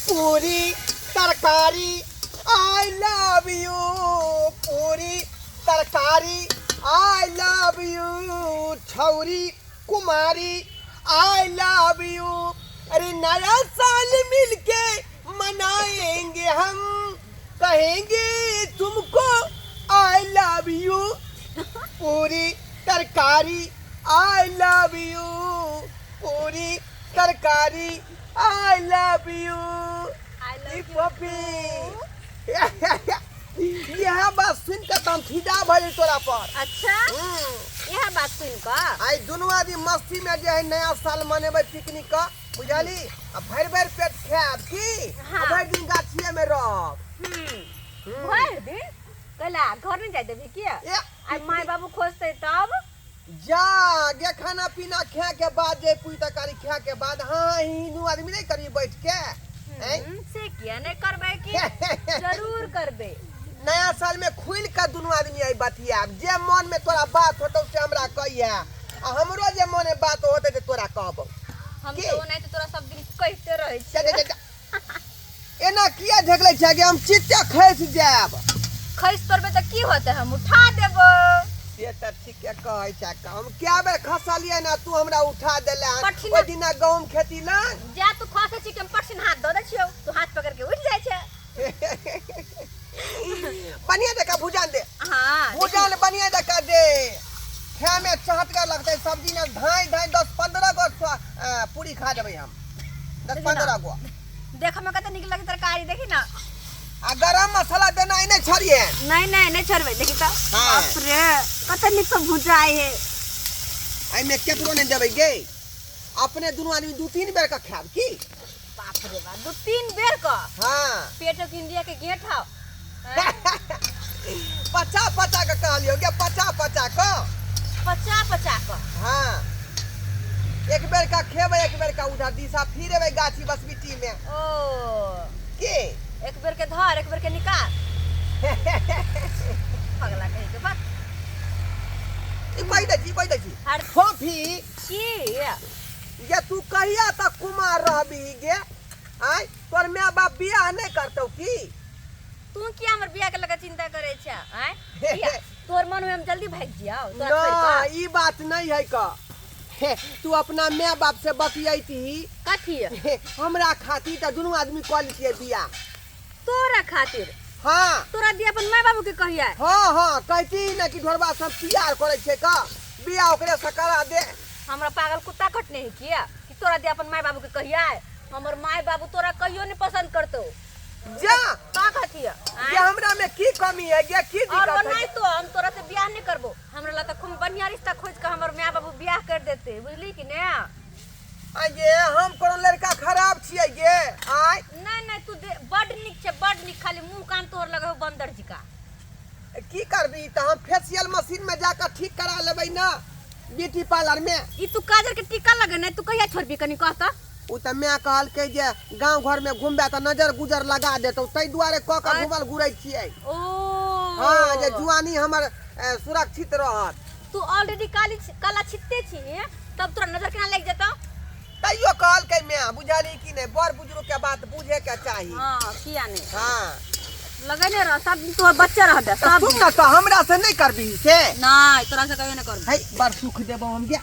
पूरी तरकारी I love you. पूरी तरकारी I love you. छौरी कुमारी I love you. अरे नया साल मिलके मनाएंगे हम, कहेंगे तुमको I love you. पूरी तरकारी I love you. पूरी तरकारी I love you. I love E you Poppy, यह बात सुन के तऽ हम फिदा भऽ गेल तोरा पर। अच्छा, इएह बात सुनि कऽ आइ दुनू आदमी मस्ती में जे है नया साल मनेबै पिकनिक का, बुझली? आ भरि भरि पेट खायब की? हाँ। आ भरि दिन गाछिए में रहब। भरि दिन कैला घर नहीं जाय देबही किया? ए, आइ माय बाबू खोजतै तब? जा गे, खाना पीना खा के बाद जे पूरी तरकारी खा के बाद हाँ हिनू आदमी नहीं करी बैठ के हैं? से किया नहीं करबै की, जरूर करबै। नया साल में खुल के दुनू आदमी आई बतियाब। जे मन में तोरा बात होतौ से हमरा कहिया, आ हमरो जे मन में बात होतै से तोरा कहबौ। हम की? तो ओनाहिते तोरा सब दिन कहिते रहै जा, छियै। जा, जा, जा। एना किया झगलै छै गे? हम चित्ते खसि जायब। खसि पड़बै तऽ की होतै, हम उठा देबौ। से तऽ ठीके कहै छै। हम कए बेर खसलियै ने, तू हमरा उठा देले हन। पठिना। ओहि दिना गहूम खेती लग जा तू खसै छी कि हम पटसिन हाथ दऽ दै छियौ, तू हाथ पकड़ के उठि जाइ छै। बढ़िया जकाँ भुजान दे। हाँ। भुजान बढ़िया जकाँ दे, खाय में चहटगर लगतै सब्जी ने। धाँइ धाँइ 10-15 गो पूरी खा देबै हम, दस देखी ना। 15 गो। देखऽ में कते नीक लगै तरकारी, देखी ना। आ गरम मसाला देना नहि छोड़िए। नहीं नहीं, नहीं छोड़बै, देखी तऽ। हाँ। बाप रे, कते नीक से भुजाइ है। एहिमे केकरो नहि देबै गे, अपने दुनू आदमी 2-3 बेर के खायब की? बाप रे बाप, 2-3 बेर क? हाँ। पेट ऑफ इंडिया के गेट हाव। पचा पचा के कहलियौ गे, पचा पचा के। पचा पचा क? हाँ, एक बेर का खेबै, एक बेर का उधर दिशा फिर एबै गाछी बसबिट्टी में। ओ की? एक बेर के धर, एक बेर के निकाल। पगला कही के बात। ई कहि दै छी, कहि दै छी। हर फोफी। की? गे तू कहिया तक कुमार रहबी गे? आँय, तोर माय बाप बियाह नहि करतौ की? तू किया हमर बियाह के लगा चिंता करे छ? आँय, किया? तोहर मन में हम जल्दी भागि जियाओ तोरा छोड़ि ना कऽ? ई बात नहीं है का। हे, तू अपना माय बाप से बतियैती। कथी? हे, हमरा खातिर तऽ दुनू आदमी कऽ लितियै बियाह। तोरा खातिर? हाँ। तोरा दिया अपन माय बाबू के कहिया? हाँ हाँ, कहती ना कि ढोरबा सब प्यार करै छै का, बियाह ओकरे से करा दे। हमरा पागल कुत्ता कटने है किया कि तोरा दिया अपन माय बाबू के कहिया? हमर माय बाबू तोरा कहियो नहीं पसंद करतो। जा। का कहती है? ये हमरा में की कमी है गे, की और दिक्कत वो है? नहीं तो हम तोरा से बियाह नहीं करबो। हमरा ला तो खूब बढ़िया रिश्ता खोज के हमर माय बाबू बियाह कर देते, बुझली कि ने? आ ये हम कोनो लड़का खराब छियै गे? आय। नहीं नहीं, तू बड नीक छै, बड नीक, खाली मुंह कान तोहर लगे हो बंदर जी का। की करबी तऽ हम फेशियल मशीन में जाकर ठीक करा लेबै ना, ब्यूटी पार्लर में। ई तू काजर के टीका लगे नहीं तू कहिया छोड़बी, कनी कह तऽ? उ तऽ माय कहलकै जे गांव घर में घुमबे तऽ नजर गुजर लगा देतौ, ताहि दुआरे कऽ के घुमल घुरै छियै। ओ। हाँ, जे जुआनी हमर सुरक्षित रहत। तू ऑलरेडी काली काला छित्ते छी, तब तोरा नजर केना लागि जेतौ? तैयो कहलकै माय, बुझली कि नहि, बड़ बुजुर्ग के बात बुझे के चाही। हाँ, किया नहि? हाँ। लगेने रह सब दिन, तोहर बच्चा रह दे सब सुन दिन। ना, तऽ हमरा से नहि करबी से? नहीं, तोरा से कहियो नहि करबी। है, बड़ सुख देबौ हम गे,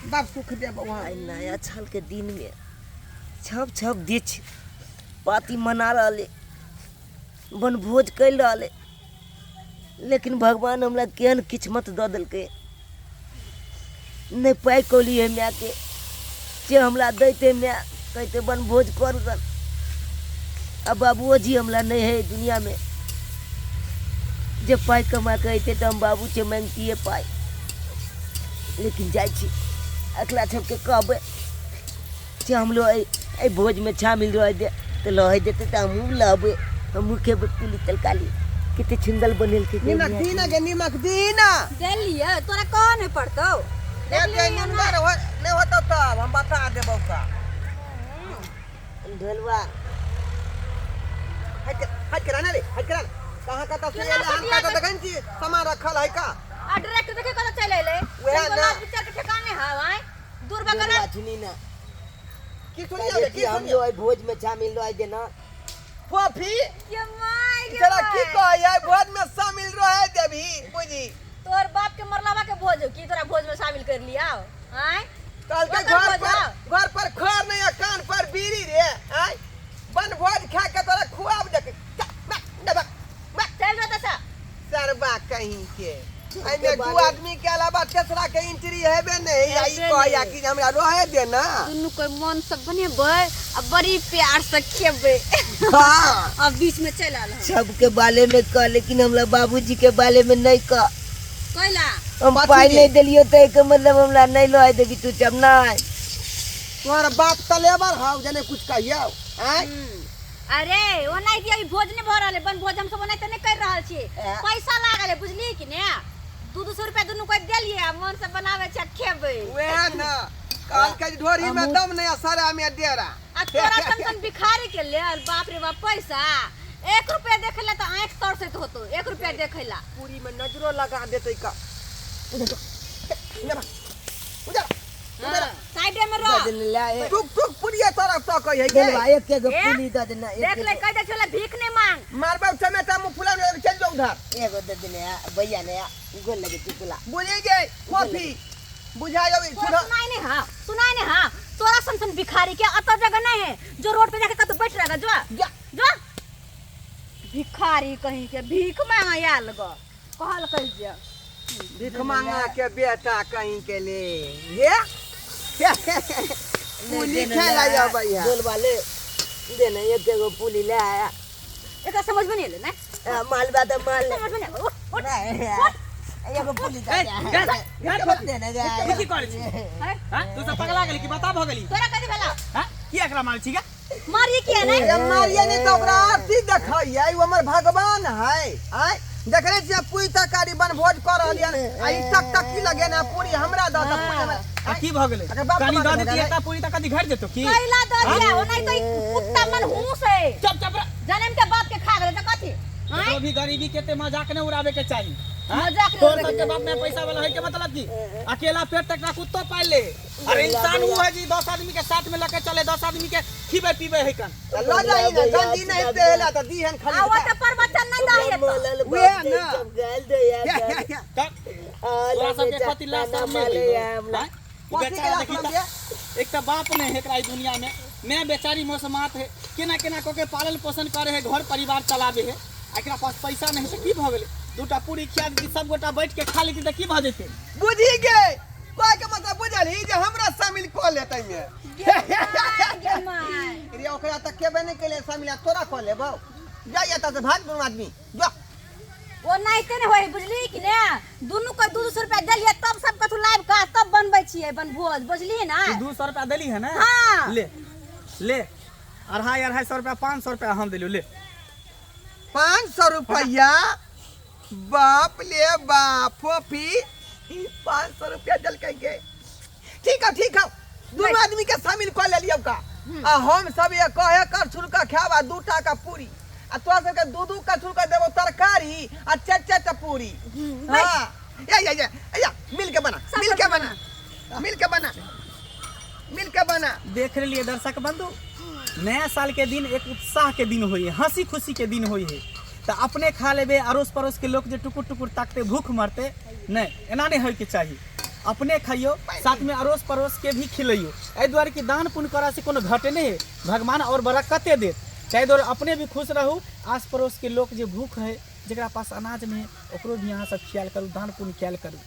बड़ सुख देबौ हम। आइ नया साल के दिन में छप छप दिछ पाती मना रहले, वनभोज कर रहले, लेकिन भगवान हमरा केहन किस्मत दऽ देलकै, नहि पाइ कौड़ी है मायके जे हमरा दैते माय कहते वनभोज कर गन। आ बाबुओ जी हमरा नहि है दुनियामे, जे पाइ कमा के अयतै तऽ हम बाबू से मांगतियै पाइ। लेकिन जाइ छी अगला सबके कहबै जे हमरो एहि भोजमे शामिल रहै दे, तऽ रहै देतै तऽ हमहूँ रहबै, हमहूँ खेबै पूरी तरकारी। कते सुन्दर बनेलकै गे निमक माय। दीना गे, निमक दीना। देलियै, तोरा कहऽ नहि पड़तौ। एक गे नुनगर हो नहि होतौ तब हम बता देबौ का। ढोलवा। हट के, हट के रहने रे, हट के रहने। कहाँ कतऽ से केना एलै हन, सटिया कतऽ के- देखै ने छी सामान रखल है का? आ डायरेक्ट देखे कतऽ चलि एलै। उएह तनिको ना। लाज विचार के ठेकाने हौ, आँय? दूर बगल ढोलवा छुनी ना। की सुनियो रे, की हम सुनियो जो है भोज में शामिल रह देना। फोफी ये my गे तोरा की my. कहै भोज में शामिल रहे देबही बुझी। तोहर बाप के मरलावा के भोज हो की तोरा भोज में शामिल कर लिया आय? कहलकै ओकर घर भोज पर हौ। घर पर खर नहीं आ कान पर बीड़ी रे आय, बन भोज खा के तोरा खुआब देख। चल रहा था सरबा कहीं के एहिमे के दू बारे- आदमी के अलावा तेसरा के एंट्री हेबे नहीं। आ ई हेबे कहैया नहीं। कि जे हमरा रहे दे ना। दुनू के मन से बनेबै आ बड़ी प्यार से खेबै। हाँ। अब बीच में चल आल हम। सबके बारे में कह, लेकिन हमरा बाबूजी के बारे में नहीं कह। कैला हम बात पाई की? नहीं दिलियो तो एकर मतलब हमरा नहीं लय देबी तू सब नहीं। तोहर बाप तलेबर हौ जने कुछ कहियौ आँय? अरे ओ नहीं दिया भोज नहीं भर रहल है, बन भोज हम सब ओनाहिते नहीं कर रहल छी, पैसा लागल है बुझलिए कि ने? 200 रुपया दुनू कोई देलिए आ मन से बनावे छै खेबै। वएह न कहलकै जे ढोरी में दम नहीं आ सारा में डेरा। आ तोरा सन सन भिखारी के लेल बाप रे बाप पैसा 1 रुपया देखे ला तो आंख तरसैत होतो 1 रुपया देखे ला। पूरी में नजरो लगा देतै का। उधर उधर उधर साइडे में रह। ले टुक टुक पुरिया तरफ तक है देल भाई एक एगो ए? पुली दे देना एक देख ले कह दे छला भीख नहीं मांग। मारबा टमेटा मुंह फुला में चल जाओ उधर। एगो दे देने भैया ने गोल लगे चुकला बुझी गए कॉफी बुझा जाओ। तोरा सुनाई नहीं। हाँ सुनाई नहीं। हाँ तोरा सन सन भिखारी के अत जगह नहीं है जो रोड पे जाके कतौ बैठ रहेगा। जो जा जो भिखारी कहीं के भीख मांगे आयल गो कहल कह जे भीख मांगा के बेटा कहीं के ले ये पुली खेला जा भैया गोल वाले देना एक एगो पुली ले आया। एकरा समझ में नहीं एलै ने? माल बात माल समझ में नहीं उठ उठ एगो पुली दे देना की की करै छी है? हां तू सब पगला गेली कि बता भ गेली? तोरा कथी भेला? हां की एकरा मारै छी गे? मारिए किया नहीं? ये मारिए नहीं तो ओकरा आरती देखैया ई हमर भगवान है आय। देखले छियै पूरी तरकारी बनभोज कर रहल हन आ ई टक टक की लगे ना पूरी हमरा दऽ तऽ पूरी हमरा आ की भ गेलै? अगर बाप कनी कमा दऽ के देती भेलै। एकटा पूरी तऽ कथी घटि जेतौ की? कैला दऽ दिया ओ नहीं तो ई कुत्ता मनहूस है। चुप चुप रह। जनम के बाप के खा गेलै तऽ कथी? आँय? तो भी गरीबी के ते मजाक नहीं उड़ावे के चाहिए। हाँ? मजाक नहीं तोर उड़ावे सबके बाप में पैसा वाला है के मतलब की अकेला पेट तक ना कुत्तो पाल ले। अरे इंसान वो है जी 10 आदमी के साथ में लके चले, 10 आदमी के खिबे पीबे है कन। तऽ लऽ जाही ने गंजी नहीं पेहला तऽ दीहन खाली। आ ओ तऽ प्रवचन नहीं दही है तो। उहे ना। गाल दे यार। तब तोरा सबके खातिर लाज शरम नहीं होई? हाँ? ई कथी के बेचारा लाज देखी शरम त- ये? एक तो बाप नहीं है एकरा ई दुनिया में, मैं बेचारी मौसमात है केना केना कऽ के पालन पोषण करे है, घर परिवार चलावे है, आ एकरा पास पैसा नहीं है तऽ की भऽ गेलै? दूटा पूरी खिया देती सब गोटा बैठ के खा लेती तऽ की भऽ जेतै? बुझी गे कहै के मतलब बुझलही जे हमरा शामिल कऽ लेतै मे। गे my. रे ओकरा तऽ केबे नहि केलै शामिल आ तोरा कऽ लेबौ। जा एतऽ से भाग दुनू आदमी जा। ओ नाहिते ने होय बुझली कि ने? दुनू के 200 रुपया देलिए तब सब कथू लाइव का तब बनबै छियै बनभोज बुझली ना? तू 200 रुपया देली है ना? हाँ। ले ले 250 250 रुपया 500 रुपया हम देलियो ले। 500 रुपया बाप ले बाप फोफी 500 रुपया देलकै गे। ठीक है ठीक है दुनू आदमी के शामिल कऽ लेलियौ का आ हम सब ये कहे कर छुलका खायब आ 2 का पूरी आ तोरा सबके 2-2 का छुलका देबो तरकारी आ 4-4 टा पूरी। हाँ या या या या मिल के बना मिल के बना मिल के बना मिल के बना। देख लिए दर्शक बंधु, नया साल के दिन एक उत्साह के दिन होई है, हंसी खुशी के दिन होई है। तो अपने खा लेबे अड़ोस पड़ोस के लोग जे टुकुर टुकुर ताकते भूख मरते नहीं, एना नहीं होय के चाहिए। अपने खाइयो साथ में अड़ोस पड़ोस के भी खिलैयो। एहि दुआरे कि दान पुण्य करा से कोनो घटे नहीं है, भगवान और बरकते देत। ताहि दुआरे अपने भी खुश रहू, आस पड़ोस के लोग जे भूख है जकरा पास अनाज नहीं है ओकरो भी अहाँ सब ख्याल करू, दान पुण्य ख्याल करू।